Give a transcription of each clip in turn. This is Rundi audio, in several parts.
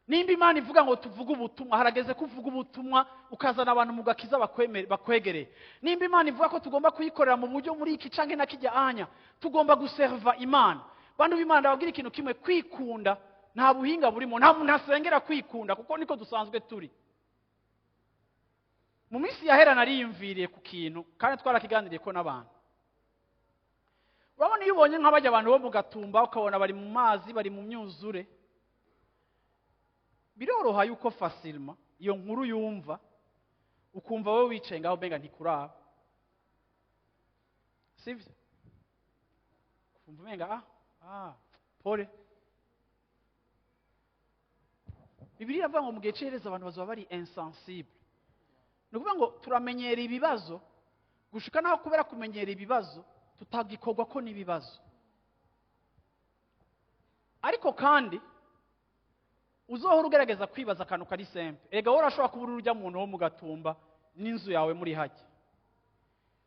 Nimba Imana ivuga ngo tuvuge ubutumwa, harageze ko uvuga ubutumwa ukazana abantu mu gakiza bakwegereye. Nimba Imana ivuga ko tugomba kuyikorera mu buryo muri iki canke na kijya anya, tugomba guserva Imana. Bantu b'Imana, ndababwira ikintu kimwe: kwikunda nta buhinga burimo, nta muntu asengera kwikunda, kuko niko dusanzwe turi. Mu minsi yahera nariyumviriye ku kintu, kandi twarakiganiriye ko n'abantu. Urabona iyo ubonye nk'abajya abantu bo mu Gatumba, ukabona bari mu mazi, bari mu myuzure, biroroha yuko facilement iyo nkuru yumva ukumva wowe wicaye ngaho umenga ntikuraba, sivyo? Ukumva umenga ah pole. Bibiliya iravuga ngo mu gihe cy'iherezo abantu bazaba bari insensible. Ni ukuvuga ngo turamenyera ibibazo gushika naho kubera kumenyera ibibazo tutagikorwa ko n'ibibazo. Ariko kandi uzohora ugerageza kwibaza akantu kari simple. Erega wowe urashobora kuba uri urya muntu wo mu Gatumba n'inzu yawe muri hajya.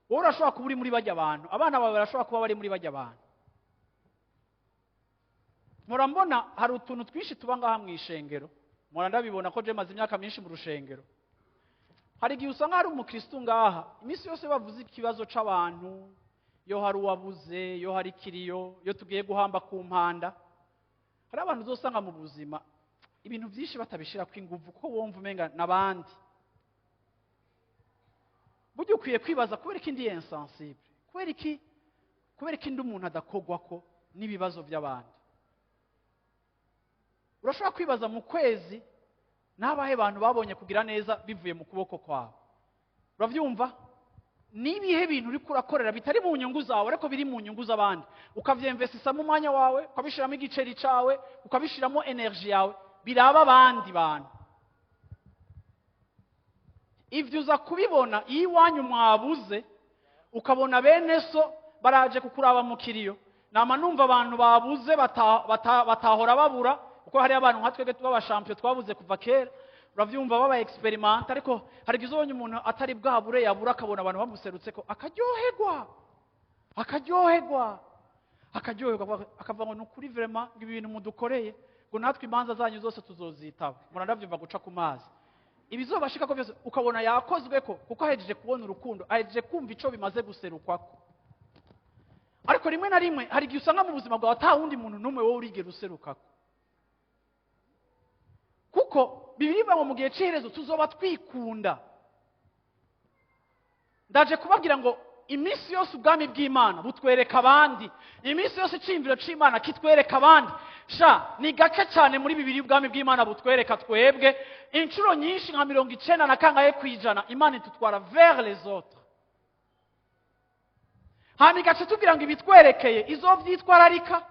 Wowe urashobora kuba uri muri bajya abantu, abana bawe barashobora kuba bari muri bajya abantu. Murambona hari utuntu twinshi tuba ngaha mu ishengero. Mura ndabibona ko je maze imyaka myinshi mu rushengero. Hari igihe usanga hari umukristo ngaha, iminsi yose bavuze ikibazo c'abantu, yo hari uwabuze, yo hari ikiriyo, yo tugiye guhamba ku mpanda. Hari abantu uzosanga mu buzima ibintu byinshi batabishirako inguvu, kuko wumva umenga n'abandi. Burya ukwiye kwibaza kubera iki ndi insensible, kubera iki ndi umuntu adakogwako n'ibibazo by'abandi. Urashobora kwibaza mu kwezi n'abahe bantu babonye kugira neza bivuye mu kuboko kwawe. Uravyumva? Nibihe bintu uriko urakorera bitari mu nyungu zawe ariko biri mu nyungu z'abandi, ukavyemvesisamo umwanya wawe, ukabishiramo igiceri cawe, ukabishiramo energy yawe, biraba abandi bantu. Ivyo uza kubibona iyo iwanyu mwabuze, ukabona bene so baraje kukuraba mu kiriyo. Nama numva abantu babuze batahora babura, kuko hari abantu nka twebwe tuba abashampiyo twabuze kuva kera, uravyumva, baba experiment. Ariko hari igihe uzobonye umuntu atari bwabure, yabura akabona abantu bamuserutse ko akaryoherwa, akaryoherwa, akaryoherwa, akavuga ngo ni ukuri vraiment ngo ibi bintu mudukoreye, ngo natwe imanza zanyu zose tuzozitaba. Murandavyumva guca ku mazi ibizobashika ko byose, ukabona yakozwe ko kuko ahejeje kubona urukundo, ahejeje kumva ico bimaze guserukwako. Ariko rimwe na rimwe hari igihe usanga mu buzima bwawe ata wundi muntu n'umwe wowe urigera userukako, kuko Bibiliya ivuga ngo mu gihe cy'iherezo tuzoba twikunda. Ndaje kubabwira ngo iminsi yose ubwami bw'Imana butwereka abandi, iminsi yose iciyumviro c'Imana kitwereka abandi. Sha ni gake cyane muri Bibiliya ubwami bw'Imana butwereka twebwe. Inshuro nyinshi nka 90 na kangahe kwijana Imana itutwara vers les autres. Hanyuma igaca tubwira ngo ibitwerekeye izovyitwararika.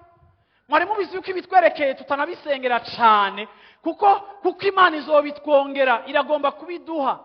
Mwari mubizi yuko ibitwerekeye tutanabisengera cane, kuko Imana izobitwongera, iragomba kubiduha.